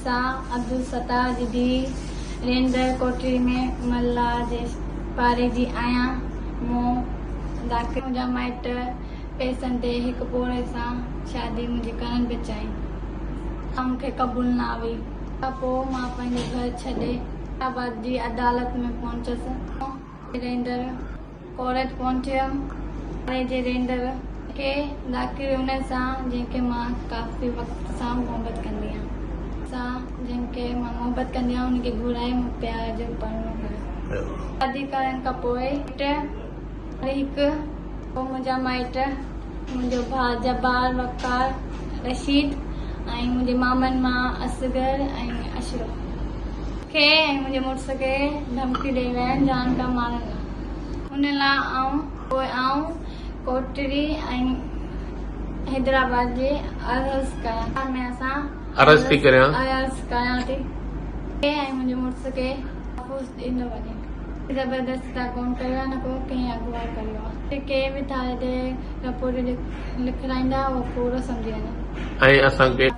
انسا عبدالستار جي ڌيء ريندر ڪوٽڙي ۾ ملاح جي پاڙي جي آهيان. مون داخل منهنجا مائٽ پئسن تي هڪ پوڙهي سان شادي منهنجي ڪرڻ پيا چاهين. اها مون کي قبول نه هئي. کان پوء مان پنهنجو گهر ڇڏي حيدرآباد جي عدالت ۾ پهچس. ريندر ڪورٽ پهچيم. پاڙي جي ريندر کي داخل ان سان جنهن کي مان ڪافي وقت سان محبت ڪندي آهيان. سان جنهن کي مان محبت ڪندي آهيان ان کي گهرائي مون پيار جو پرڻو ڪيو. شادي ڪرڻ کان پوء هڪ پوء منهنجا مائٽ، منهنجو ڀاء جبار، وقار، رشيد ۽ منهنجي مامن مان اصغر ۽ اشرف کي ۽ منهنجي مڙس کي ڌمڪيون ڏئي ويا آهن جان کان مارڻ لاء. ان لاء آئون پوء آئون ڪوٽڙي ۽ حيدرآباد جي عرض ڪريان ۾ اسان عرض ٿي ڪريان. عرض ڪريان ٿي کي ۽ منهنجي مڙس کي تحفظ ڏنو وڃي. زبردستي تان ڪونه ڪيو آهي نه ڪو ڪنهن اغوا ڪيو آهي. ڪنهن به ٿاڻي تي رپورٽ لکرائيندا اهو ڪوڙو سمجهي وڃن. ۽ اسان کي.